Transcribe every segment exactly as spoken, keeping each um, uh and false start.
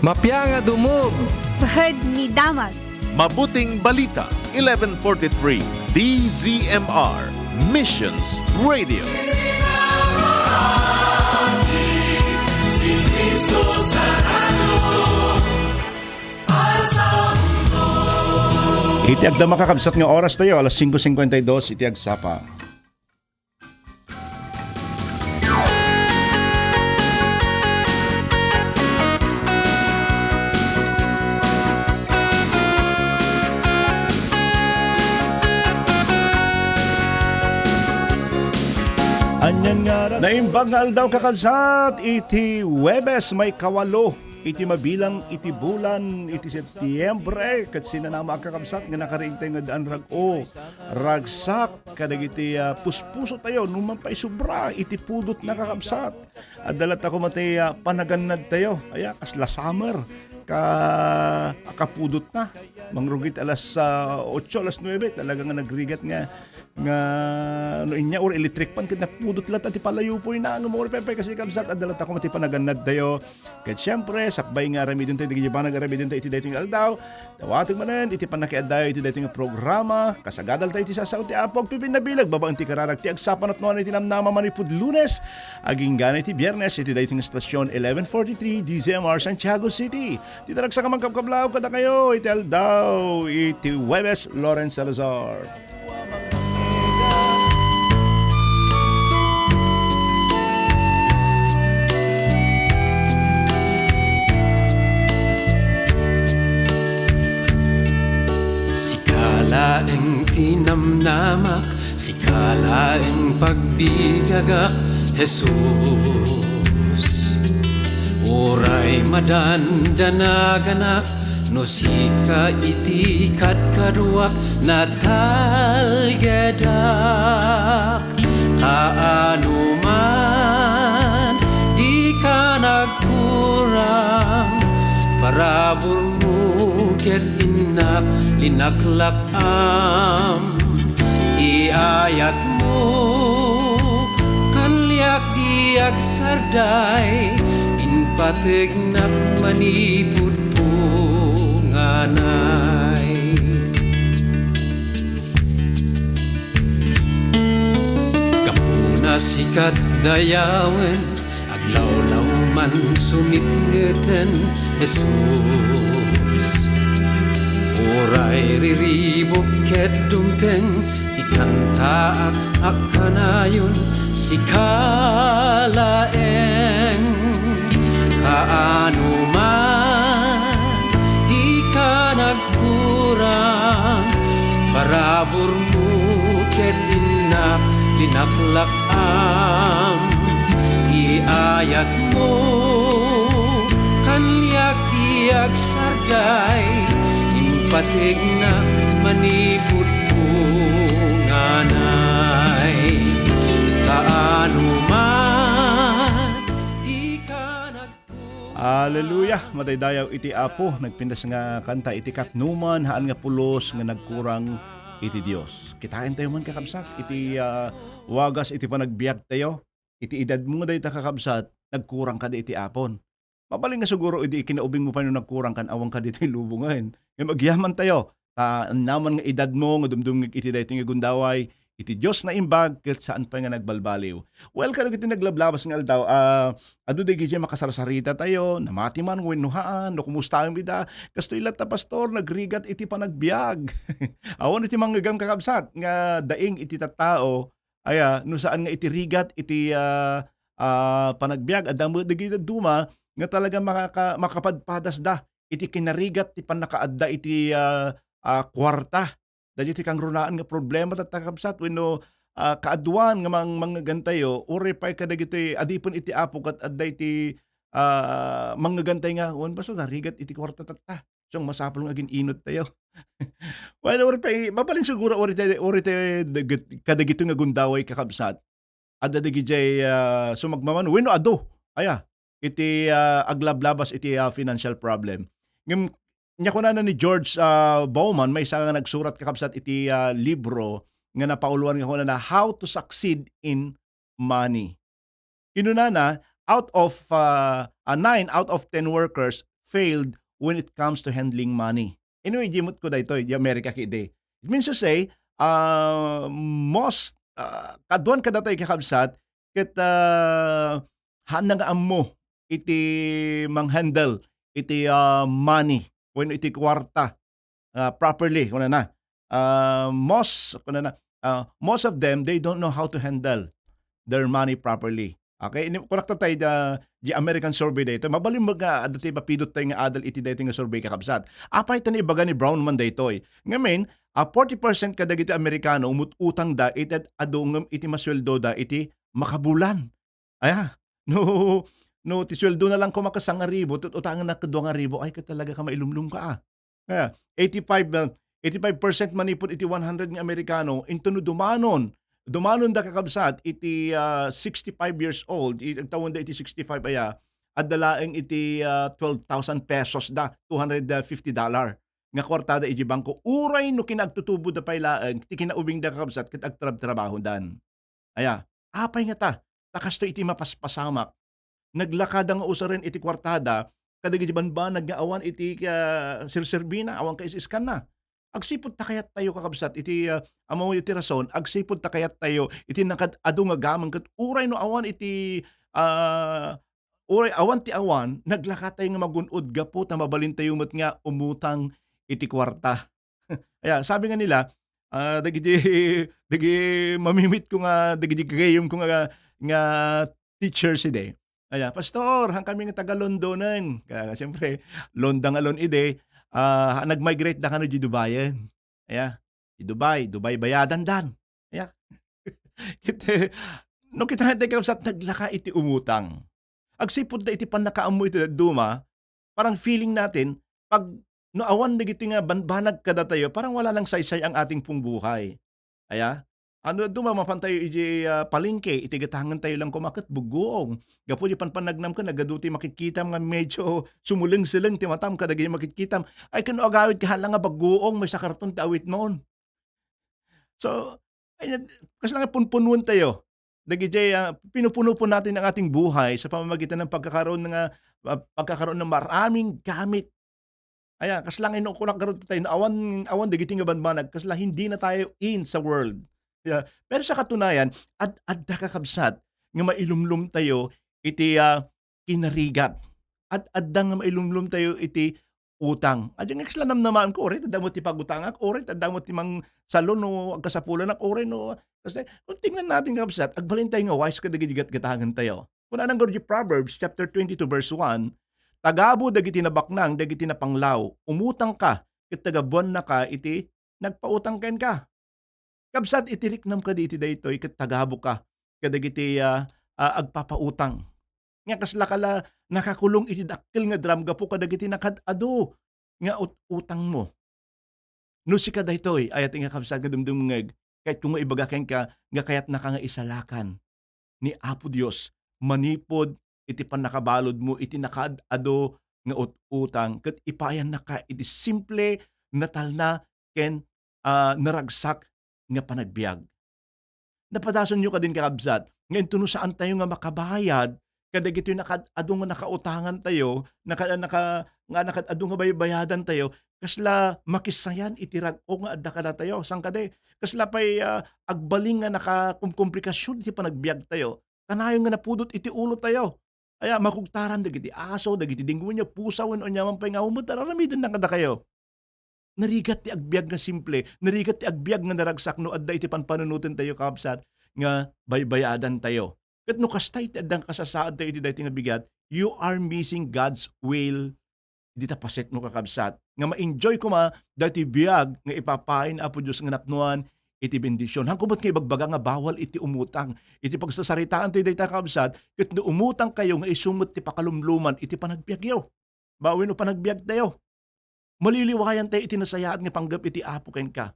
Mapia nga dumog. Pahad ni damag. Mabuting Balita, eleven forty-three, D Z M R, Missions Radio. Iti agdama, kakabsat, nga oras tayo, alas singko singkwenta y dos iti agsapa. Naimbag nga aldaw, kakabsat, iti Huwebes, maikawalo iti mabilang iti bulan iti Septiembre, ket sinanama, kakabsat, nga nakariing tayo nga addaan rag-o, ragsak kadagiti, ah, puspuso tayo, no man pay sobra iti pudotna, kakabsat. Adda latta koma ti, ah, panagannad tayo. Aya, kasla summer ka, kapudotna. Mangrugit alas, ah, otso, alas nuebe, talaga nga nagrigat nga, nga no inya or electric fan, ket napudot latta ti palayupoyna. Ngem uray pay, pay kasi, kabsat, adda latta koma ti panagannad tayo. Ket siempre, sakbay nga aramiden tayo, dagiti banag aramiden tayo iti daytoy nga aldaw, dawateg manen iti pannakiaddayo iti daytoy nga programa. Kasagadal tayo iti sasao ti Apo, agpipinnabileg babaen ti kararag ti agsapa napnoan iti namnama manipud Lunes agingga iti Biernes iti daytoy nga stasyon, eleven forty-three D Z M R Santiago City. Ti naragsak a mangkabkablaw kadakayo iti aldaw iti Huwebes, Lawrence Salazar. Sika laeng ti namnamak, sika laeng pagbiagak, Jesus. Uray madandanaganak, no sika iti kadkaduak, natalgedak. Kaano man, dika nagkurang, paraburmo ket innak, linaklak am ti ayatmo, kanliak di agsarday, impategnak manipud punganay. Gapuna sikat dayawen, aglawlaw man sumipngeten, Jesus. Uray riribuk ket dumteng, ikantaak a kanayon, sika laeng. Kaano man, dika nagkurang, paraburmo ket innak, linaklak am ti ayatmo, kanliak ti agsarday, impategna manipud punganay. Kaano man, dika nag- Hallelujah! Madaydayaw iti Apo. Nagpintas nga kanta iti katnuman, haan nga pulos nga nagkurang iti Dios. Kitaen tayo man, kakabsat, iti, ah, wagas iti panagbiag tayo. Iti edadmo nga dayta, kakabsat, nagkurang kadi iti Apon. Mabalin nga siguro idi kinaubingmo pay no nagkurang kan, awan kadi iti lubongen. Ngem agyaman tayo, ta naman nga edadmo nga dumdumngeg iti daytoy nga gundaway, iti Dios naimbag ket saan pay nga nagbalbaliw. Well, kadagiti naglablabas nga aldaw, ah, adu dagiti makasarsarita tayo, namati man wenno haan, no kumustaem ida, kastoy latta, Pastor, nagrigat iti panagbiag. Awan iti mangngegam, kakabsat, nga daing iti tattao, aya, no saan nga iti rigat iti, ah, ah, panagbiag, adda met dagiti dadduma nga talaga makaka-, makapadpadasda iti kinarigat ti pannakaadda iti, ah, ah, kuarta dagiti kangrunaan nga problema tatta, kabsat, wenno, ah, kaaduan nga mang-, mangngegentayo, uray pay kadagitoy adipen iti Apo ket adda iti, ah, mangngegantay nga, "Wen, basta narigat iti kuarta tatta." Siak, masapul nga agin-inut tayo. Well, uray pay, mabalin siguro, uray tayo, uray tayo daget-, kadagitoy nga gundaway, kakabsat. Adda dagidiay, ah, sumagmamano wenno adu, aya, iti, ah, aglablabas iti, ah, financial problem. Ngem, nia kunana ni George, ah, Bowman, maysa nga nagsurat, kakabsat, iti, ah, libro nga napauloan nga kunana, How to Succeed in Money. Kinunana, out of, ah, ah, nine out of ten workers failed when it comes to handling money. Anyway, jimot ko daytoy, di America kidi. It means to say, ah, most, ah, kaduan kadatoy kakabsat, ket, ah, haanna nga ammo iti manghandle iti, ah, money wenno iti kuarta, ah, properly, kunana. Ah, most, kunana, ah, most of them, they don't know how to handle their money properly. Okay? Ini, kunak ta tayo da, di American survey daytoy. Mabalin mo nga, adda tayo mapidot tayo nga adal iti daytoy nga survey, kakabsat. Apay ta naibaga ni Brown man daytoy. Ngamin, ah, forty percent kadagiti Amerikano, umut-utang da, iti ad-, adu ngem iti masweldo da, iti makabulan. Aya, no, no, ti sweldo na lang koma kas sangaribu, tut-, utangan na ka dua nga ribu, ay, ka talaga ka mailumlum ka, ah. Kaya, eighty-five na, eighty-five percent manipud iti one hundred nga Amerikano, intono dumanon, dumanon da kakabsat iti, ah, sixty-five years old, i-, agtawen da iti sixty-five aya, adda laeng iti, ah, twelve thousand pesos da, two hundred fifty dollar, nga kwartada iti bangko. Uray no kinagtutubo da pay laeng, ti kinaubing da kakabsat, ket agtrab-trabaho dan. Aya, apay nga ta, ta kastoy iti mapaspasamak. Naglakada nga usaren iti kuartada, kadagiti banbanag nga awan iti ka-, serserbina, awan ka is-iskanna. Agsipud ta kayattayo, kakabsat, iti, ah, ammo iti rason, agsipud ta kayattayo iti nakad-adu nga gameng ket uray no awan iti, ah, uray awan ti awan, naglakatayo nga magun-od gapu ta mabalintayo met nga umutang iti kuarta. Aya, sabi nga nila, ah, dagiti, dagiti mamimit ko nga, dagiti gagayem ko nga, nga teachers idi. Aya, "Pastor, han kami nga taga Londonen." Ka-, siyempre, London nga Lon idi, ah, nag-migrate da kano di Dubayen. Aya, di Dubai, Dubai bayadan dan. Aya. Iti, no kita nga tayo, naglaka iti umutang. Agsipud da iti pannakaammo iti dadduma, parang feeling natin, pag no awan dagiti nga banbanag kadatayo, parang wala nang saysay ang ating pong buhay. Aya? Ano, duma, mapantayo iti, ah, palengke, iti gatangentayo lang koma ket bugguong. Gapu di panpanagnam ken nagadu ti makitkitam nga medyo sumuleng-seleng ti matam kadagiti makitkitam. Ay, ken no agawid ka hala nga bagguong, maysa karton ti awitmon. So, ay, kasla nga punpunwentayo. Dagiti, ah, pinupuno po natin ang ating buhay sa pamamagitan ng pagkakaroon nga, ah, pagkakaroon ng maraming gamit. Aya, kasla nga inukunak garud tayo, awan, awan dagiti nga banbanag, kasla hindi na tayo in sa world. Yeah. Pero sa katunayan, ad-, adda kakabsat nga mailumlom tayo iti, ah, kinarigat. Ad-, adda nga mailumlom tayo iti utang. Adi nga kasla namnamaen ko, uray, adda mo ti pagutangak, uray, adda mo ti mang salon no agkasapulanak, uray, no. Kasi, kung tingnan natin, kakabsat, agbalin tayo nga wise kadagiti gatgatangan tayo. Kuna nang di Proverbs chapter twenty-two, verse one, "Tagabu dagiti nabaknang, dagiti napanglaw, umutang ka, ket tagabuanna ka iti nagpautang kenka." Kabsat, iti riknam kadi iti daytoy, ket tagabu ka kadagiti, ah, ah, agpapautang. Nga kasla ka la nakakulong iti dakkel nga drum gapu kadagiti nakad-adu nga ut-, utang mo. No sika daytoy, ayat nga kabsat nga dumdumngeg, kayatko nga ibaga kenka nga kayatnaka nga isalakan ni Apo Dios manipud iti pannakabalud mo iti nakaad-adu nga ut-, utang, ket ipayannaka iti simple, natalna, ken, ah, naragsak nga panagbiag. Napadasonyo kadin, kakabsat, nga inton no saantayo nga makabayad kadagitoy nakaad-adu nga nakautangantayo, naka-, naka-, nga nakaad-adu nga baybayadantayo, kasla makisayan iti rag-o nga adda kadatayo. Saan kadi? Kasla pay, ah, agbalin nga nakakomkomplikasion iti panagbiagtayo. Kanayon nga napudot iti ulotayo. Aya, makugtaram dagiti aso, dagiti dingwenyo, pusa, wenno aniaman pay nga awan met, ar-aramidenna kadakayo. Narigat ti agbiag nga simple, narigat ti agbiag nga naragsak no adda iti panpanunotentayo, kabsat, nga baybayadantayo. Ket no kasta iti adda nga kasasaadtayo iti daytoy nga bigat, you are missing God's will. Dita paset no, kakabsat, nga ma-enjoy koma daytoy biag nga ipapaay ni Apo Dios nga napnuan iti bendision. Hanko met nga ibagbaga nga bawal iti umutang. Iti pagsasaritaantayo dayta, kakabsat, ket no umutangkayo nga isu met ti pakalumluman iti panagbiagyo. Bawen no panagbiagtayo. Maliliwayantayo iti nasayaat nga panggep iti Apo kenka.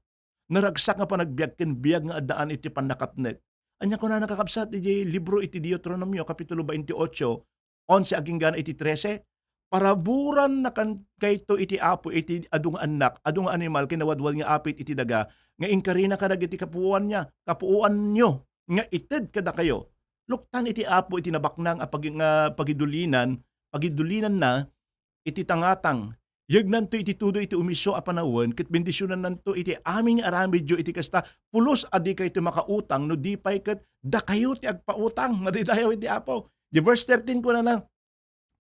Naragsak nga panagbiag ken biag nga addaan iti pannakapnek. Ania kunana, kakabsat, iti libro iti Deuteronomio, Kapitulo veintiocho, onse agingga iti trese, "Paraburannakan kayto iti Apo iti adu nga annak, adu nga animal ken nawadwad nga apit iti daga, nga inkarina kadagiti kapuoanna, kapuoanyo nga ited kadakayo. Luktan iti Apo iti nabaknang a pagi-, nga pagidulinan, pagidulinanna, iti tangatang. Yegnanto iti tudo iti umiso a panawen, ket bendisionannanto iti amin nga aramidyo iti kasta, pulos a dikayto makautang no di pay ket dakayo ti agpautang. Madaydayaw iti Apo. Di verse thirteen kunana,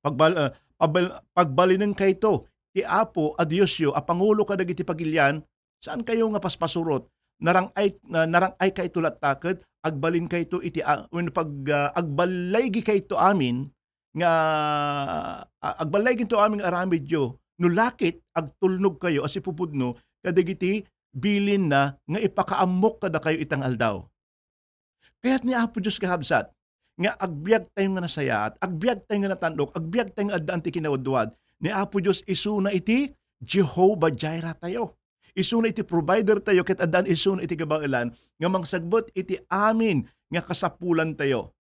pagbal-, ah, pabal-, pagbalinenkayo ti Apo a Diosyo a pangulo kadagiti pagilian, saankayo nga paspasurot. Narang-ay, na-, narang-aykayto latta ket agbalinkayto iti a-, wenno pag-, ah, agballigikayto amin nga, ah, agballigikayto amin nga aramidyo, no lakit, agtulnogkayo a sipupudno kadagiti bilinna nga ipakaammok kadakayo ita nga aldaw. Kayat ni Apo Dios, kakabsat, nga agbiagtayo nga nasayaat, agbiagtayo nga natanok, agbiagtayo nga addaan ti kinawadwad. Ni Apo Dios isuna iti Jehovah Jireh tayo. Isuna iti provider tayo, ket addaan isuna iti kabaelan nga mangsagbut iti amin nga kasapulan tayo.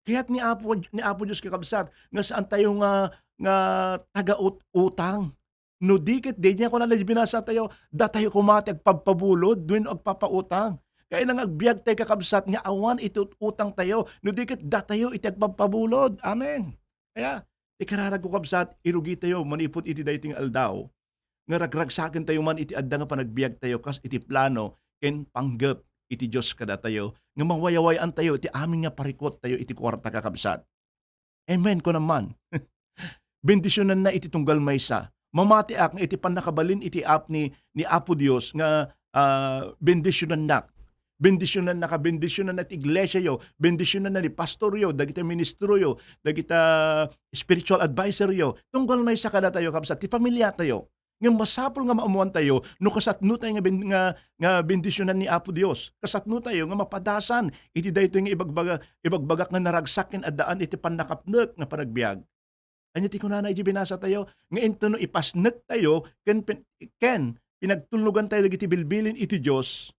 Kayat ni Apo, ni Apo Dios, kakabsat, nga saan tayo nga, nga taga-ut-, utang. No di ket, di niya kunana, binasa tayo, datayo koma ti agpabpabulod wenno agpapautang. Kayatna nga agbiag tayo, kakabsat, nga awan iti ut-, utang tayo. No di ket, datayo iti agpabpabulod. Amen. Kaya, ikararag ko, kabsat, irugi tayo manipud iti daytoy nga aldaw nga ragragsaken tayo man iti adda nga panagbiag tayo kas iti plano ken panggep iti Dios kadatayo, nga mawayaway-an tayo iti amin nga parikut tayo iti kuarta, kakabsat. Amen, kunam man. Bendisionanna iti tunggal maysa. Mamatiak nga iti pannakabalin iti app ni, ni Apo Dios nga, ah, bendisionannak. Bendisionannaka, bendisionanna ti iglesiayo, bendisionanna ni pastoryo, dagiti ministroyo, dagita spiritual advisoryo. Tunggal maysa kadatayo, kabsat, ti pamiliatayo. Ngem masapul nga maammoan tayo no kasatno tayo nga ben-, nga, nga bendisionan ni Apo Dios. Kasatno tayo nga mapadasan iti daytoy nga ibagbaga-, ibagbagak nga naragsak ken addaan iti pannakapnek nga panagbiag. Ania ti kunana iti binasa tayo? Nga intono ipasnek tayo ken pin-, ken pinagtulnogan tayo dagiti bilbilin iti Dios,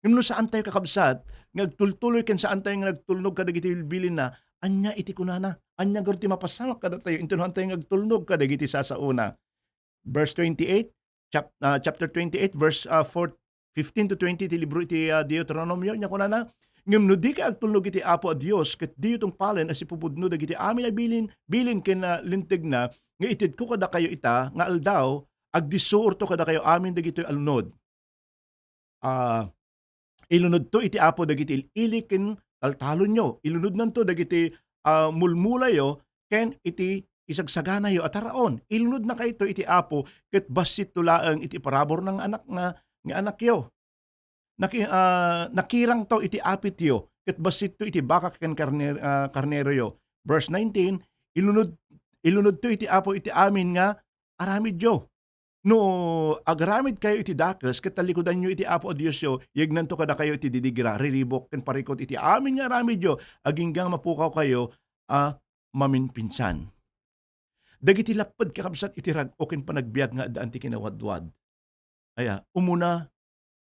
ngem no saan tayo, kakabsat, nga agtultuloy ken saan tayo nga nagtulnog kadagiti bilbilinna, ania iti kunana? Ania ngarud ti mapasamak kadatayo intono saan tayo nga agtulnog kadagiti sasaona? Verse twenty-eight, chap-, ah, chapter twenty-eight, verse, ah, four, fifteen to twenty ti libro iti, ah, Deuteronomio, nia kunana, "Ngem no dika agtulnog iti Apo a Dios, ket diyo tungpalen a sipupudno dagiti amin a bilin, bilin ken, ah, lintegna nga itedko kadakayo ita nga aldaw, agdissuorto kadakayo amin dagitoy a lunod." Ah, ilunodto iti Apo dagiti il-ili ken taltalonyo. Ilunodnanto dagiti, ah, mulmulayo ken iti isagsaganayo a taraon. Ilunodnakayto iti Apo ket bassitto laeng iti paraburna nga anak nga, nga anakyo. Naki-, ah, nakirangto iti apityo ket bassitto iti baka ken karne-, ah, karneroyo. Verse nineteen, ilunod-, ilunodto iti Apo iti amin nga aramidyo. No agaramidkayo iti dakes ket talikudanyo iti Apo a Diosyo, yegnanto kadakayo iti didigra, riribuk, ken parikut iti amin nga aramidyo agingga nga mapukawkayo a maminpinsan. Dagiti lapped, kakabsat, iti rag-o ken panagbiag nga addaan ti kinawadwad. Aya, umuna,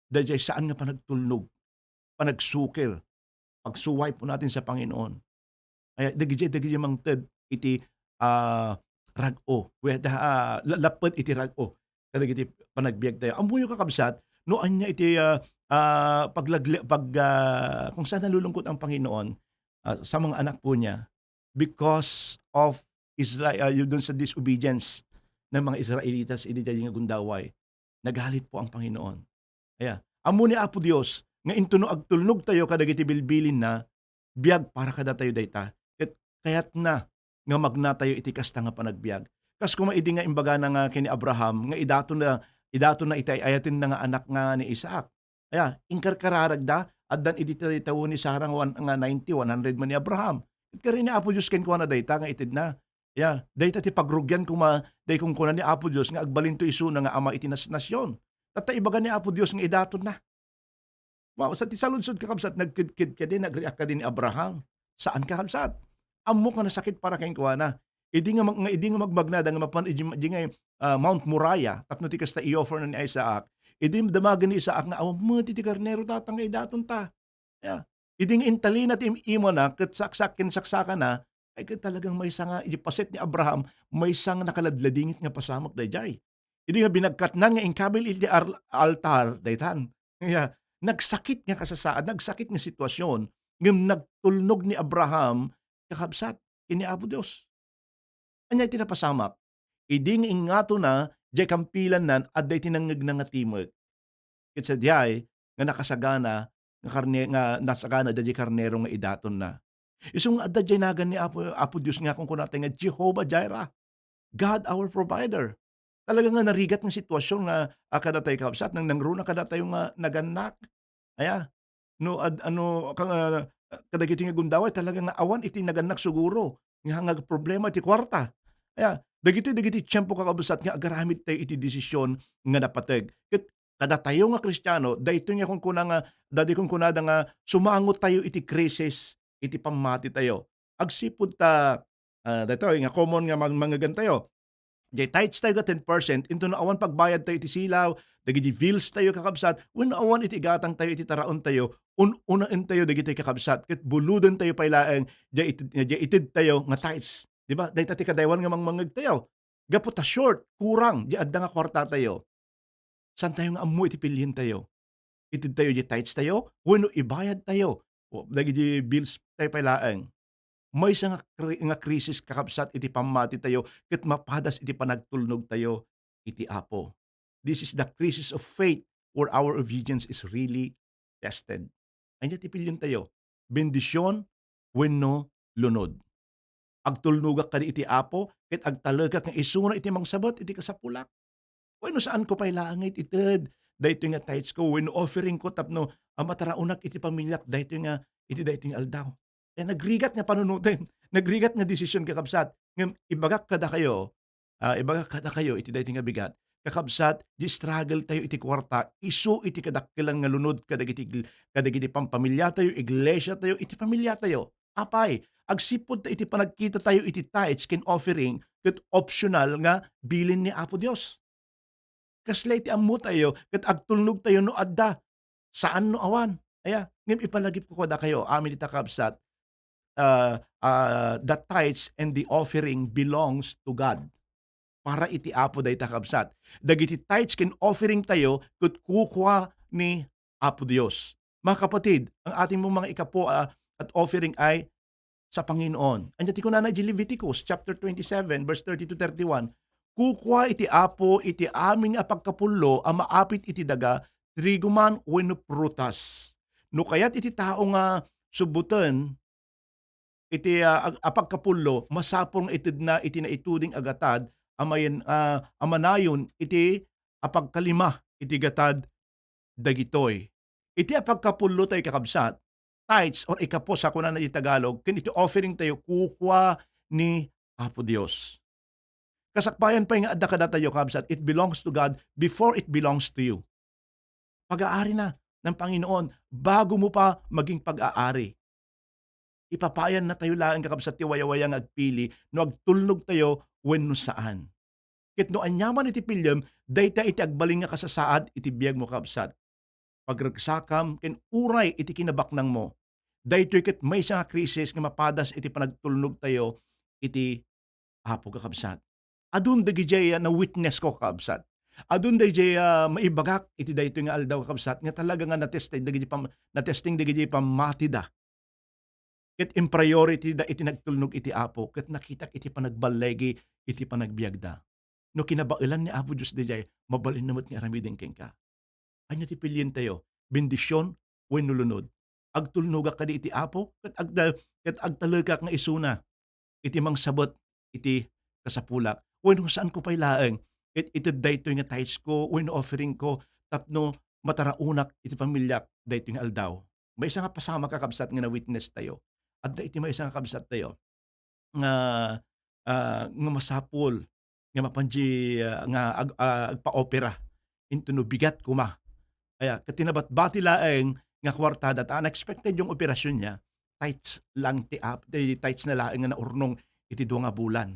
daydiay saan nga panagtulnog, panagsukir, pagsuway po natin sa Panginoon. Aya, dagijay, dagijay mangted iti, ah, rag-o. Wen, ah, la-, lapped iti rag-o kadagiti panagbiag tayo. Ammoyo, kakabsat, no ania iti, ah, ah, paglagle-, pag, ah, kung saan nalulungkot ang Panginoon, ah, sa mga anak po niya, because of Isra-, ah, yun dun sa disobedience ng mga Israelitas, idi daydiay nga gundaway, nagalit po ang Panginoon. Aya, ammo ni Apo Dios nga intono agtulnog tayo kadagiti bilbilinna, biag para kadatayo dayta. Ket kayatna nga magnatayo iti kasta nga panagbiag. Kas koma idi nga imbagana nga ken ni Abraham nga idaton na, idaton na iti ay-ayatenna nga anak nga ni Isaac. Aya, inkarkararagda, addan idi tawen ni Sarah nga one, nga ninety, one hundred man ni Abraham. Ket kari ni Apo Dios kenkuana dayta nga itedna. Aya, dayta ti pagrugian koma, daydi kunkuana ni Apo Dios nga agbalinto isuna nga ama iti nas-, nasion. Tatta ibaga ni Apo Dios nga idatonna. Wow, sa ti saludsod, kakabsat, nagkedked kadi, nagreact kadi ni Abraham? Saan, kakabsat. Ammok nga nasakit para kenkuana. Idi nga mag-, nga idi nga magmagnada nga mapan idi, idi nga, ah, Mount Moriah, tapno ti kasta i-offer na ni Isaac. Idi damagen ni Isaac nga, "Awan met iti karnero, tata, nga idaton ta." Ya. Idi nga intalina ti im-, imana, ket saksak-, ken saksakana, ay, ket talagang maysa nga, idi paset ni Abraham, maysa nga nakaladladingit nga pasamak daydiay. Idi nga binagkatnan nga inkabil iti ar-, altar, daytan. Ya, nagsakit nga kasasaad, nagsakit nga sitwasyon, ngem nagtulnog ni Abraham, kakabsat, ken ni Apo Dios. Ania ti napasamak? Idi nga ingatona, diay kampilannan, adda iti nangngegna nga timek. Ket sadiay nga nakasagana nga karne-, nga nasagana daydiay karnero nga idatonna. Isu nga adda diay nagan ni Apo, Apo Dios nga kunkunatayo nga Jehovah Jireh, God our provider. Talaga nga narigat nga sitwasyon nga, ah, kadatayo, kabsat, nang nangruna kadatayo nga nagannak. Aya, no, ad-, ano, ka-, ah, kadagiti nga gundaway, talaga nga awan iti nagannak siguro nga, nga problema iti kuarta. Aya, dagitoy dagiti tiempo, kakabsat, nga agaramid tayo iti desisyon nga napateg. Ket kadatayo nga Kristiano, daytoy nga kunkuna nga, daytoy kunkunada nga sumangotayo iti krisis iti pammatitayo. Agsipud ta, ah, daytoy nga common nga mang-, mangngegantayo. Diay tithes tayo nga ten percent, intono awan pagbayad tayo iti silaw, dagiti bills tayo, kakabsat, wenno awan iti igatang tayo iti taraon tayo, un-, unaen tayo dagitoy, kakabsat, ket buluden tayo pay laeng diay ited, diay ited tayo nga tithes. Di ba? Dayta ti kadaywan nga mangmangngeg tayo. Gapu ta short, kurang, diay adda nga kuarta tayo. Saan tayo nga ammo iti pilientayo? Ited tayo diay tithes tayo, wenno ibayad tayo o dagiti bills tayo pay laeng? Maysa nga kri-, nga krisis, kakabsat, iti pammati tayo ket mapadas iti panagtulnog tayo iti Apo. This is the crisis of faith where our obedience is really tested. Ania ti pilientayo? Bendision wenno lunod? Agtulnogak kadi iti Apo ket agtalekak nga isuna iti mangsabet iti kasapulak? Wenno saanko pay laeng nga it-ited daytoy nga tithes ko wenno offering ko tapno, ah, mataraonak iti pamiliak daytoy nga, iti daytoy nga aldaw? Kaya nagrigat nga panunoten, nagrigat nga desisyon, kakabsat. Ngem ibagak kadakayo, ah, ibagak kadakayo iti daytoy nga bigat. Kakabsat, di struggle tayo iti kuarta, isu iti kadakkelan nga lunod kadagiti, kadagiti pampamiliatayo, iglesiatayo, iti pamiliatayo. Apay, agsipud ta iti panagkitatayo iti tithes ken offering, ket optional nga bilin ni Apo Dios. Kasla iti ammotayo ket agtulnogtayo no adda, saan no awan. Aya, ngem ipalagipko kadakayo amin ita, kabsat, ah, ah, the tithes and the offering belongs to God. Para iti Apo dayta, kabsat. Dagiti tithes ken offering tayo ket kukua ni Apo Dios. Mga kapatid, ang ating mong mga ikapu, ah, at offering ay sa Panginoon. Ania ti kunana iti Leviticus chapter twenty-seven, verse thirty to thirty-one, "Kukua iti Apo iti amin a pagkapullo a maapit iti daga, trigo man wenno prutas." No kayat iti tao nga subboten iti, ah, ag-, a pagkapullo, masapul nga itedna iti naituding a gatad a mayen-, ah, a manayon iti a pagkalima iti gatad dagitoy. Iti a pagkapullo tayo, kakabsat, tithes or ikapu sa kunana iti Tagalog, ken iti offering tayo, kukua ni Apo Dios. Kasakbayan pay nga adda kadatayo, kabsat, it belongs to God before it belongs to you. Pag-aari na ng Panginoon bago mo pa maging pag-aari. Ipapayan na tayo laeng, kakabsat, ti wayawaya nga agpili no agtulnog tayo wenno saan. Ket no aniaman iti piliem, dayta iti agbalin nga kasasaad iti biag mo, kabsat. Pagregsakam ken uray iti kinabaknang mo. Daytoy ket maysa nga krisis nga mapadas iti panagtulnog tayo iti Apo, kakabsat. Adun dagidiay, ah, na-witness ko, kakabsat. Adun dagidiay, ah, maibagak iti daytoy nga aldaw, kakabsat, nga talaga nga natested dagidiay pam-, natesting dagidiay pammatida. Ket in priority da iti nagtulnog iti Apo, ket nakitak iti panagballigi iti panagbiagda. No kinabaelan ni Apo Dios daydiay, mabalinna met nga aramiden kenka. Ania ti pilientayo? Bendision wenno lunod? Agtulnogak kadi iti Apo, ket agda-, ket agtalekak nga isuna iti mangsabet iti kasapulak? Wenno saanko pay laeng ket ited daytoy nga tithes ko wenno offering ko tapno mataraonak iti pamiliak daytoy nga aldaw? Maysa nga pasamak, kakabsat, nga na-witness tayo. Adda iti maysa nga kabsat tayo nga, ah, nga masapul nga mapan di, ah, nga ag-, ah, agpaopera. Intono bigat koma. Aya, ket ti nabatbati laeng nga kuartada ta unexpected yung operasyon niya, tithes lang ti ap-, ti tithes na laeng nga naurnong iti dua nga bulan.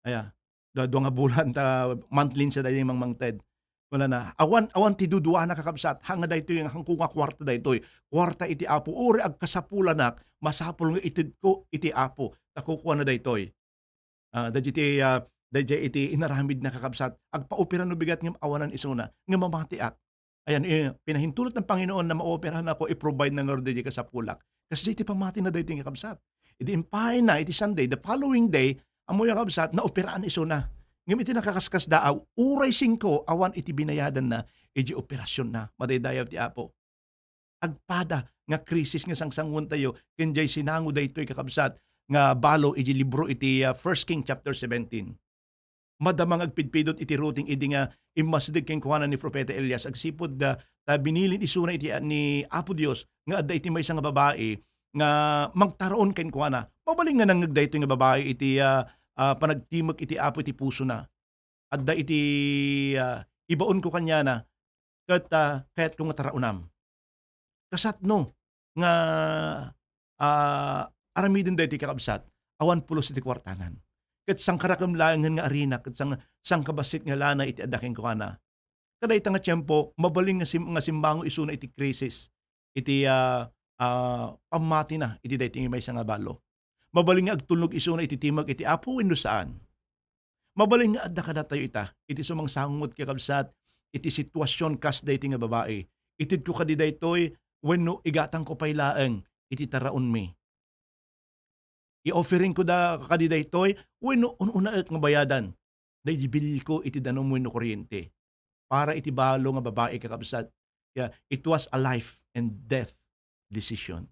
Aya, da-, dua nga bulan ta monthly sa daytoy mangmangted. Wala na. Awan, awan ti duduana, kakabsat. Ha nga daytoy, nga hangko nga kuarta daytoy. Kuarta iti Apo. Uray agkasapulanak, masapul nga itedko iti Apo. Ta kukuana daytoy. Ah, daydiay iti, ah, daydiay iti inaramidna, kakabsat. Agpaopera no bigat ngem awanan isuna. Nga mamatiak. Ayan, eh, pinahintulot ng Panginoon na maoperahan ako, i-provide na ngarud daydiay kasapulak. Kasdiay ti pammatina daytoy nga kabsat. Idi impay na, iti Sunday, the following day, ammoyo, kabsat, naoperaan isuna. Ngem iti nakaskasdaaw, uray singko awan iti binayadanna idiay operasionna. Madaydayaw ti Apo. Agpada nga krisis nga sangsanguentayo ken diay sinango daytoy, kakabsat, nga balo idiay libro iti, ah, First King chapter seventeen. Madama nga agpidpidot iti ruting idi nga immasdeg kenkuana ni Propeta Elias agsipud, ah, ta binilin isuna iti, ah, ni Apo Dios nga adda iti maysa nga babai nga mangtaraon kenkuana. Mabalin nga nangngeg daytoy nga babai iti, ah, ah, panagtimek iti Apo iti pusona. Adda iti, ah, ibaonko kaniana ket, ah, kayatko nga taraonam. Kasatno nga, ah, aramiden daytoy, kakabsat, awan pulos iti kuartanan. Ket sangkarakem laengen nga arina ket sang-, sangkabassit nga lana iti adda kenkuana. Kadayta nga tiempo, mabalin nga sim-, nga simmango isuna iti krisis, iti, ah, ah, pammatina iti daytoy nga maysa nga balo. Mabalin nga agtulnog isuna iti timek iti Apo wenno saan? Mabalin nga adda kadatayo ita iti sumangsango met, kakabsat, iti situasion kas daytoy nga babai. Itedko kadi daytoy wenno igatangko pay laeng iti taraonmi? I-offeringko da kadi daytoy wenno un-unaek nga bayadan daydi bilko iti danum wenno kuryente? Para iti balo nga babai, kakabsat, yeah, it was a life and death decision.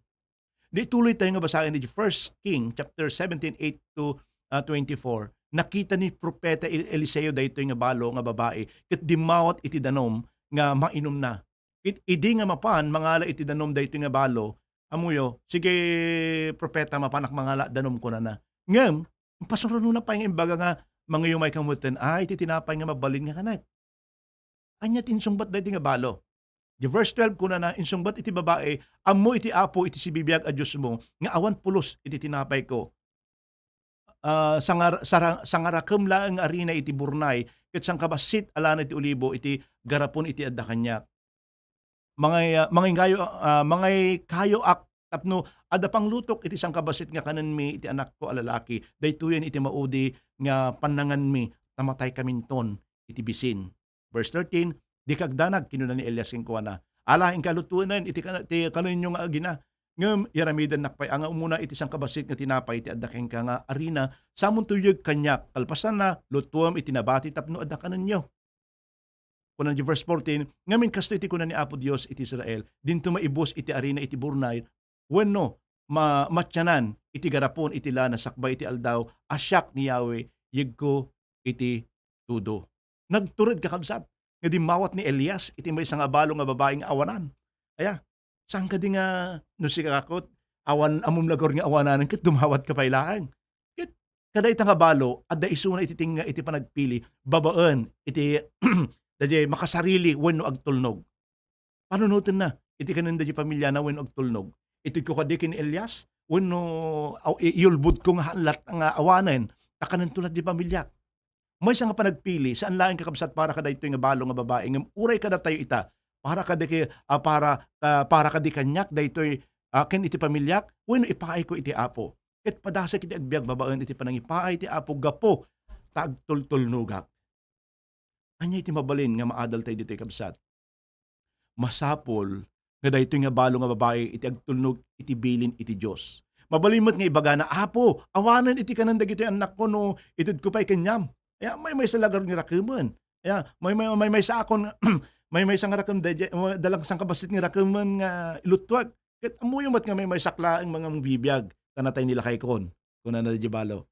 Di tuloy tayo nga basaen iti First King chapter seventeen, eight to, ah, twenty-four. Nakita ni Propeta El-, Eliseo daytoy nga balo nga babai ket dimmawat iti danum nga mainumna. It-, idi nga mapan mangala iti danum daytoy nga balo, ammoyo, "Sige, propeta, mapanak mangala danum," kunana. Ngem, pasuronona pay nga imbaga nga, "Manguyomay ka metten, ay, iti tinapay nga mabalin nga kanek." Ania ti insungbat daytoy nga balo? Di verse twelve kunana, insungbat iti babai, "Ammo iti Apo iti sibibiag a Diosmo nga awan pulos iti tinapayko. Ah, sangar-, sara-, sangarakem laeng nga arina iti burnay ket sangkabassit a lana iti olibo iti garapon iti adda kaniak. Mangay-, ah, mangaykayo, ah, mangaykayoak tapno adda panglutok iti sangkabassit nga kanenmi iti anakko a lalaki. Daytoyen iti maudi nga pannanganmi, ta mataykaminton iti bisin." Verse thirteen, "Dika agdanag," kinuna ni Elias kenkuana. "Ala, inka lutuenen iti kan-, ti kanenyo nga agina. Ngem yaramidennak pay a nga umuna iti sangkabassit nga tinapay ti adda kenka nga arina, samonto yeg kaniak. Kalpasanna, lutuem iti nabati tapno adda kanenyo." Kuna di verse fourteen, "Ngamin kastoy ti kuna ni Apo Dios iti Israel, 'Dinto maibus iti arina iti burnay, wenno ma-, matianan iti garapon iti lana sakbay iti aldaw a siak ni Yahweh, yegko iti tudo.'" Nagtured, kakabsat, nga dimmawat ni Elias iti maysa nga balo nga babai nga awanan. Aya, saan kadi nga, no sika, kakot, awan, ammom lagur nga awananen ket dumawat ka pay laeng? Ket kadayta nga balo, adda isuna iti tengnga iti panagpili babaen iti daydiay makasarili wenno agtulnog. Panunotenna iti kanen daydiay pamiliana wenno agtulnog. Itedko kadi ken Elias wenno aw-, i-, iyulbodko nga haan lat-, nga awanen ta kanento lat diay pamiliak? Maysa nga panagpili, saan laeng, kakabsat, para kadaytoy nga balo nga babai, ngem uray kadatayo ita, para kadaki-, ah, para, ah, para kadi kaniak daytoy, ah, ken iti pamiliak, wenno ipaayko iti Apo. Ket padasek iti agbiag babaen iti panangipaay ti Apo gapu ta agtultulnogak. Ania iti mabalin nga maadaltayo ditoy, kabsat? Masapul nga daytoy nga balo nga babai iti agtulnog iti bilin iti Dios. Mabalin met nga ibagana, "Apo, awanen iti kanen dagitoy annakko no itedko pay kaniam." Aya, maymaysa lagar nga rakemen. Aya, may, may, maymaysa akon, maymaysa nga rakem daydiay, dalang sangkabassit nga rakemen nga iluttuak. Ket ammoyo met nga maymaysak laeng nga mangbibiag, ta natay ni lakaykon, kunana daydiay balo.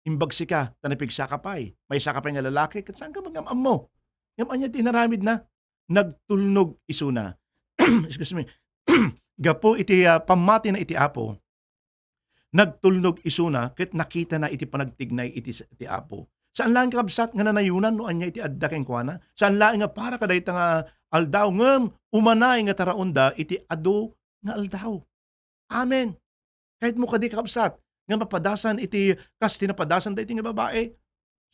Imbag sika, ta napigsaka pay. Maysaka pay nga lalaki, ket saanka nga am-ammo. Ngem ania ti inaramidna? Nagtulnog isuna. Excuse me. Gapu iti, ah, pammatina iti Apo, nagtulnog isuna ket nakitana iti panagtignay iti s-, iti Apo. Saan laeng, kakabsat, nga nanayonan no ania iti adda kenkuana. Saan laeng nga para kadayta nga aldaw, ngem umanay nga taraonda iti adu nga aldaw. Amen. Kayatmo kadi, kakabsat, nga mapadasan iti kas ti napadasan daytoy nga babai?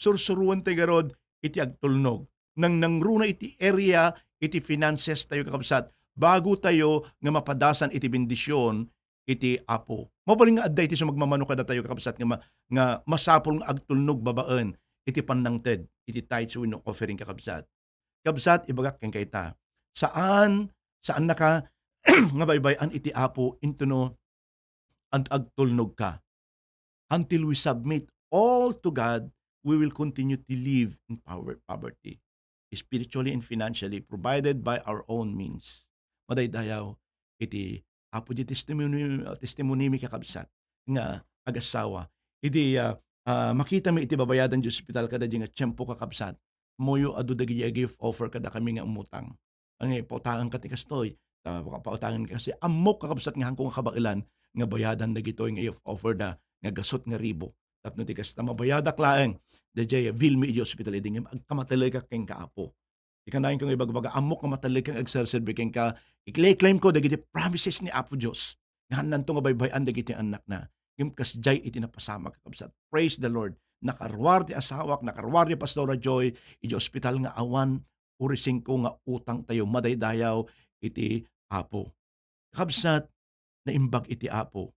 Sursuroentayo ngarud iti agtulnog. Nangnangruna iti area iti finances tayo, kakabsat, bago tayo nga mapadasan iti bendision iti Apo. Mabalin nga adda iti sumagmamano kadatayo, kakabsat, nga ma-, nga masapul nga agtulnog babaen iti pannangted iti tithes wenno offering, kakabsat. Kabsat, ibagak kenka ita, saan, saannaka nga baybay-an iti Apo intono ag-, agtulnogka. Until we submit all to God, we will continue to live in power, poverty, spiritually and financially, provided by our own means. Madaydayaw iti Apo, di testimony, testimony mi, kakabsat, nga agassawa. Idi, ah, ah, makita mi iti babayadan di ospital kada di nga tiempo, kakabsat, moyo adu dagiti ag-offer kada kami nga umutang. Ang pautangan ka ti kastoy, ta pautangan ka kasi ammok, kakabsat, nga hanko nga kabaelan nga bayadan dagitoy nga i-offer da nga gasut nga ribo. Tapno ti kasta, mabayadak laeng, daydiay bill mi iti ospital idi nga agkamatellay ka kenka, Apo. Ti kanayon ko nga ibagbaga, ammok nga matellay ka nga agserserbi kenka, i-claim ko dagiti promises ni Apo Dios. Nga hannanto nga baybay-an dagiti annakna. Ngem kasdiay iti napasamak, kakabsat. Praise the Lord. Nakaruar ti asawak, nakaruar ni Pastora Joy, iti ospital nga awan uray singko nga utang tayo, madaydayaw iti Apo. Kakabsat, naimbag iti Apo.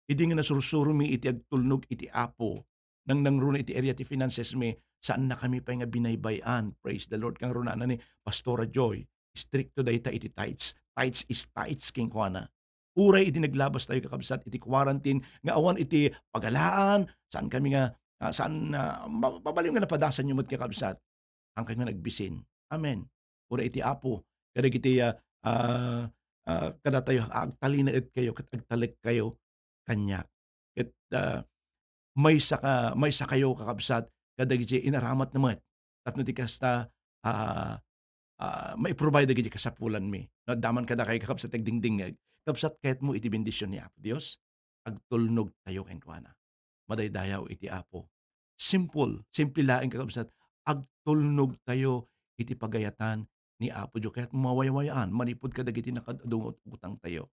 Idi nga nasursuromi iti agtulnog iti Apo, nangnangruna iti area ti finances mi, saannakami pay nga binaybay-an. Praise the Lord. Kangrunana ni Pastora Joy, istrikto dayta iti tithes. Tithes is tithes, kenkuana. Uray idi naglabas tayo, kakabsat, iti quarantine, nga awan iti pagalaan, saan kami nga, ah, saan, ah, ma-, mabaliw nga napadasan yo met, kakabsat. Hankami nga nagbisin. Amen. Uray iti Apo, kadagiti, ah, ah, ah, kadatayo, agtalinaed kayo, ket agtalek kayo kaniak. Ket, ah, maysa ka, maysa kayo, kakabsat, kadagiti inaramatna met. Tapno ti kasta, ah, ah, mai-provide dagiti kasapulanmi. No, adda man kadakayo, kakabsat, agdingdingngeg. Kabsat, kayatmo iti bendision ni Apo Dios? Agtulnog tayo kenkuana. Madaydayaw iti Apo. Simple, simple laeng, kakabsat. Agtulnog tayo iti pagayatan ni Apo Dios. Kayat mawaywayaan manipud kadagiti nakadungot utang tayo.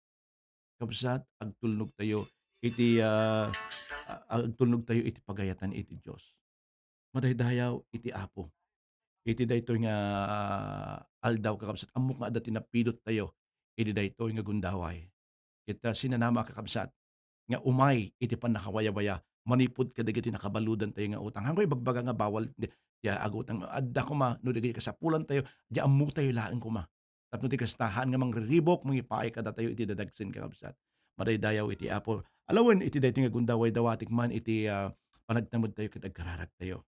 Kabsat, agtulnog tayo iti, ah, a-, agtulnog tayo iti pagayatan iti Dios. Madaydayaw iti Apo. Iti daytoy nga, ah, aldaw, kakabsat, ammok nga adda ti napidot tayo iti daytoy nga gundaway. Ket, ah, sinanama, kakabsat, nga umay iti pannakawayawaya manipud kadagiti nakabaludan tayo nga utang. Haanko ibagbaga nga bawal ti, ti agutang. Adda koma no dagiti kasapulan tayo, di ammo tayo laeng koma. Tapno ti kasta, haan nga mangriribok, mangipaay kadatayo iti dadagsen, kakabsat. Madaydayaw iti Apo. Alawen iti daytoy nga gundaway, dawatek man iti, ah, panagtamedtayo ket agkararagtayo.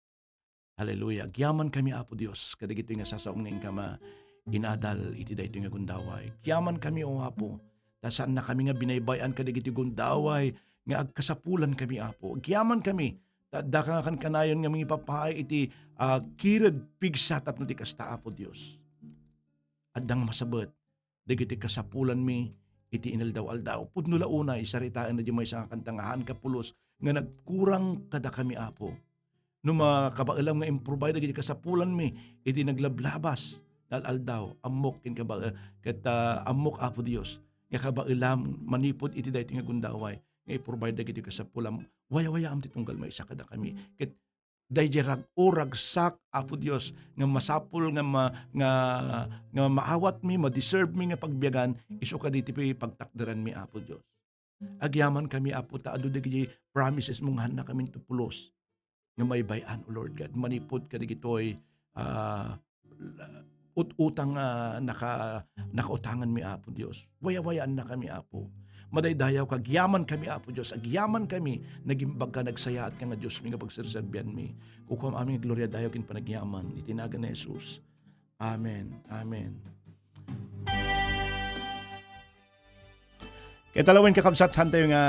Hallelujah. Agyamankami, Apo Dios, kadagitoy nga sasaom nga inkama inadal iti daytoy nga gundaway. Agyamankami, O Apo, ta saannakami nga binaybay-an kadagiti gundaway nga agkasapulankami, Apo. Agyamankami, ta addaka nga kankanayon nga mangipapaay iti, ah, kired pigsa tapno ti kasta, Apo Dios. Adda nga masabet dagiti kasapulanmi iti inaldaw-aldaw. Pudno la unay, saritaenna diay maysa nga kanta nga haan kapulos nga nagkurang kadakami, Apo. No makabaelam nga improvide dagiti kasapulanmi iti naglablabas nga al-aldaw, ammok ken kaba-, ket, ah, ammok, Apo Dios, nga kabaelam manipud iti daytoy nga gundaway nga i-provide dagiti kasapulam. Wayawayaam ti tunggal maysa kadakami. Ket daydiay rag-o, ragsak, Apo Dios, nga masapul nga ma-, nga, nga maawatmi, ma-deserve mi nga pagbiagan, isu kadagiti pagtakderanmi, Apo Dios. Agyamankami, Apo, ta adu dagiti promises mo nga hannakaminto pulos nga maybay-an, O Lord God, manipud kadagitoy, ah, ut-utang nga naka-, nakautanganmi, Apo Dios. Wayawayaannakami, Apo. Madaydayaw ka, agyamankami, Apo Dios. Agyamankami, nagimbagka, nagsayaatka nga Diosmi nga pagserserbianmi. Kukuam amin nga gloria, dayaw ken panagyaman. Iti nagan ni Jesus. Amen. Amen. Ket alawen, kakabsat, saan tayo nga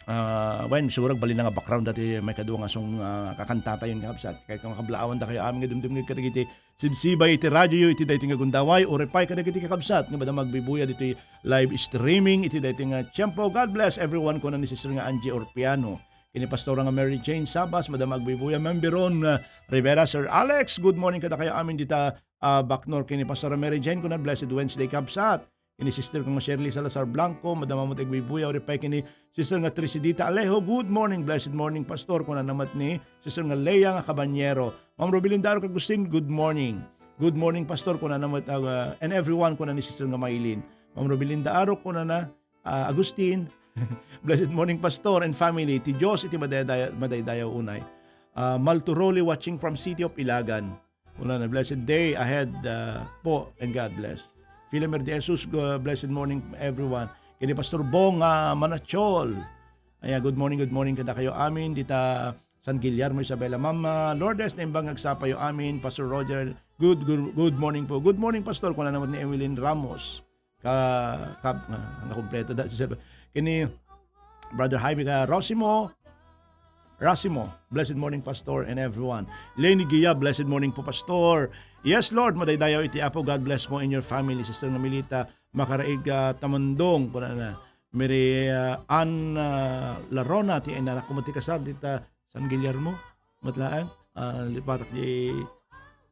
Ah, wen, siguro agbalin nga background dati may kadua nga song, ah, kakanta tayo nga kabsat. Kay kung makablaawan da kayo amin nga dumdumngeg kadagiti sibsibay iti radyo iti daytoy nga gundaway, uray pay kadagiti kakabsat nga madama agbuybuya ditoy live streaming iti daytoy nga tiempo. God bless everyone, kuna ni Sister nga Angie Orpiano. Kini Pastora nga Mary Jane Sabas, madama agbuybuya, Ma'am Biron, ah, Rivera, Sir Alex, good morning kada kayo amin dita, ah, Bacnor. Kini Pastora Mary Jane, kuna, "Blessed Wednesday, kabsat." Kini Sister nga Shirley Salazar Blanco, madama met agbuybuya, uray pay kini Sister nga Tricidita Alejo, "Good morning, blessed morning, Pastor," kunana met ni Sister nga Lea nga Cabanyero. Ma'am Robilinda Arok Agustin, "Good morning." "Good morning, Pastor," kunana met, ah, "and everyone," kuna ni Sister nga Maylin. Ma'am Robilinda Arok, kunana, ah, Agustin, "Blessed morning, Pastor and family. Ti Dios iti madayday-, madaydayaw unay." Ah, Malturoli watching from City of Ilagan. Kunana, "Blessed day ahead, uh, po, and God bless." Filomer de Jesus, go-, "Blessed morning, everyone." Kini Pastor Bong, ah, Manachol. Ayan, good morning, good morning kada kayo amin. Dita, San Guillermo, Isabela. Ma'am, ah, Lourdes, naimbag nga agsapayo amin. Pastor Roger, good, good, good morning po. Good morning, Pastor. Kuna naman ni Evelyn Ramos. Ka, ka, ah, nakumpleto da, kini Brother Jaime ka Rosimo. Rosimo, blessed morning, Pastor, and everyone. Lenny Gia, blessed morning po, Pastor. Yes, Lord, madaydayaw iti Apo. God bless mo and your family, Sister nga Melita Makaraig, ah, Tamandong, kuna na. Mary, ah, Ann, ah, Larona, ti inanak ko ti kasar, dita San Guillermo, met laeng, ah, lipatak di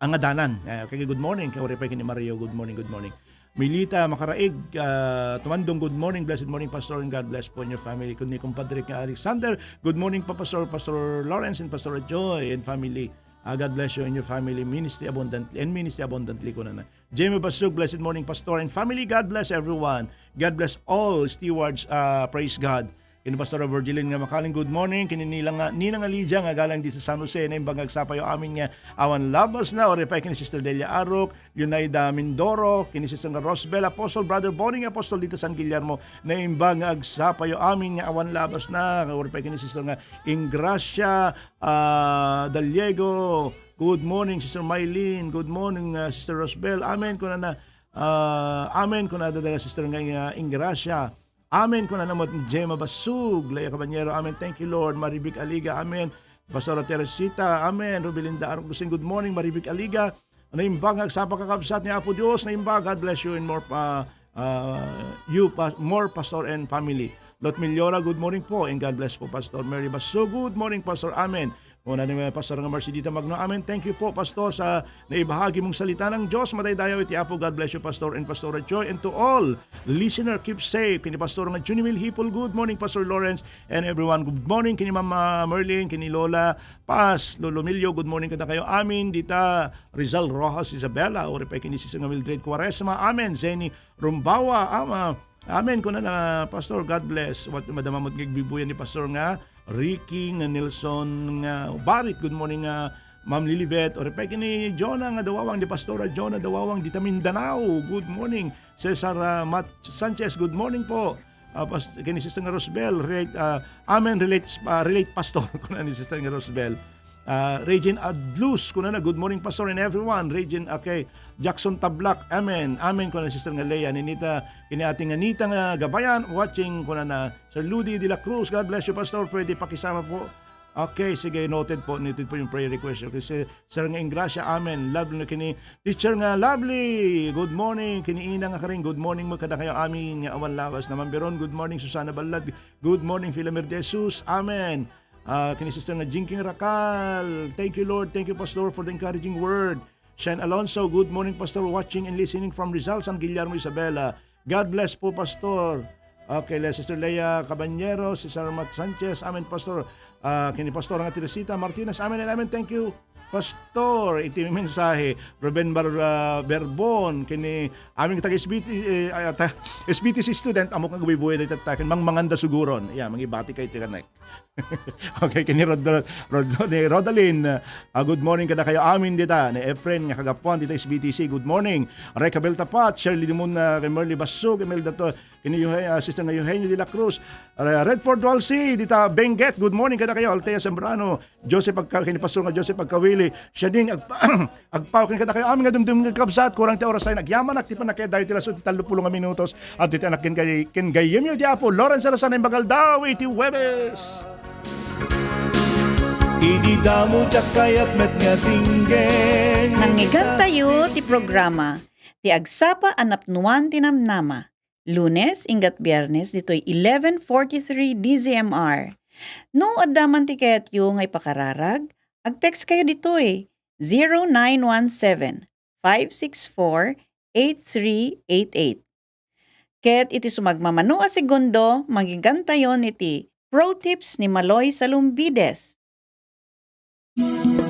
angadanan. Ah, okay, good morning. Kay uripay ken ni Mario, good morning, good morning. Milita Makaraig, ah, Tumandong, good morning. Blessed morning, Pastor, and God bless po in your family. Kun ni kumpadre nga Alexander, good morning po, Pastor, Pastor Lawrence, and Pastor Joy and family. Ah, God bless you and your family, ministry abundantly, and ministry abundantly, kuna na. Jemmy Basug, blessed morning, Pastor and family. God bless everyone. God bless all stewards. Ah, praise God. Kini Pastor Virgilin nga Makaling, good morning. Kini Nila nga, Nina nga Lydia nga galang di sa San Jose, naimbag nga agsapayo amin nga awan labas na. Uripay kini Sister Delia Arok, Leonida Mindoro, kini Sister nga Rosbel Apostol, Brother Bonnie nga Apostol dita San Guillermo, naimbag nga agsapayo amin nga awan labas na. Uripay kini Sister nga Ingracia, ah, Daliego. Good morning, Sister Mylene. Good morning, ah, Sister Rosbel. Amen, kuna na. Ah, amen, kuna da, da, Sister nga, nga Ingracia. Amen, kuna na mo, Gemma Basug, Lea Caballero. Amen. Thank you, Lord. Maribik Aliga. Amen. Pastora Teresita. Amen. Rubilinda Argusing. Good morning, Maribik Aliga. Naimbag nga agsapa, kakabsat ni Apo Dios. Naimbag. God bless you and more pa, ah, you pa, more, Pastor and family. Lot Miliora, good morning po and God bless po, Pastor. Mary Baso, good morning, Pastor. Amen. Una ni Pastor nga Mercy dita Magno. Amen. Thank you po, Pastor, sa naibahagi mong salita ng Diyos. Madaydayaw iti Apo. God bless you, Pastor and Pastora Joy, and to all listener, keep safe. Kini Pastor nga Junimil Hipol, good morning, Pastor Lawrence, and everyone. Good morning kini Mama Merlin, kini Lola Paz, Lolo Milio, good morning kada kayo. Amin dita Rizal Rojas Isabela, uripay kini Sister nga Mildred Cuaresma. Amen. Zenny Rumbawa, Ama. Amen. Kuna na, Pastor, God bless. What, madama mo nga igbibuyan ni Pastor nga Ricky nga Nelson nga Barit. Good morning nga Ma'am Lilibet. Uripay kini Jonah nga Dawawang, ni Pastora Jonah Dawawang dita Mindanao. Good morning. Cesar, ah, Mat Sanchez, good morning po. Ah, pas-, kini Sister nga Rosbel, relate, ah, amen, relate, ah, relate, Pastor, kuna ni Sister nga Rosbel. Ah, Regine Adlus, kuna na, good morning, Pastor, and everyone. Regine, okay. Jackson Tablak, amen. Amen, kuna ni Sister nga Lea. Ninita, kini Ate nga Nita nga Gabayan, watching, kuna na, Sir Ludi de la Cruz, God bless you, Pastor. Pwede pakisama po. Okay, sige, noted po, noted po yung prayer request. Okay, si Sir nga Ingracia, amen. Lovely na kini Teacher nga Lovely, good morning. Kini Ina nga Karing, good morning mo kada kayo amin nga awan lawas na Mambiron. Good morning, Susana Balad. Good morning, Filamir de Jesus. Amen. Ah, kini Sister nga Jinking Rakal. Thank you, Lord. Thank you, Pastor, for the encouraging word. Shen Alonso, good morning, Pastor. Watching and listening from Rizal, San Guillermo, Isabela. God bless po, Pastor. Okay, le-, Sister Leia Cabañero, Sister Mat Sanchez, amen, Pastor. Ah, kini Pastor nga Teresita Martinez, amen and amen. Thank you, Pastor. Iti mensahe, Ruben Bar-, ah, Berbon, kini amin taga S B T, eh, ah, ta-, S B T C student, amok nga bubuhay na itatakin, mangmanganda suguron. Yeah, mangibati kayo, tika, Nek. Okay, kini Rod-, Rod-, Rod-, ni Rodalyn, ah, good morning kada kayo amin dita. Ni Efren nga kagapuan dita S B T C, good morning. Recabel Tapat, Shirley Limon, ah, kay Merly Basug, Imelda to, kini Euge-, ah, Sister nga Eugenio de la Cruz. Ah, Redford Dualsi, dita Benguet, good morning kada kayo. Althea Zambrano, Joseph Agka-, kini Pastor nga Joseph Agkawili. Siya ding agpa-, agpaw ken kada kayo amin nga dumdum nga kabsat, kurang ti oras ay nagyamanak ti panakiadayo ti laso ti tallo pulo nga minutos. At iti anak ken gay-, ken gayyemyo ti Apo, Lawrence Salazar, naimbag nga aldaw iti Huwebes. Idi damo diak kayat met nga dinggen. Nangngegatayo ti programa, ti agsapa a napnuan ti namnama. Lunes, inggat Biernes, ditoy eleven forty-three D Z M R. No adda man ti kayatyo nga ipakararag, ag-text kayo ditoy, zero nine one seven, five six four, eight three eight eight. Ket iti sumagmamano a segundo, manggigantayon iti Pro Tips ni Maloy Salumbides.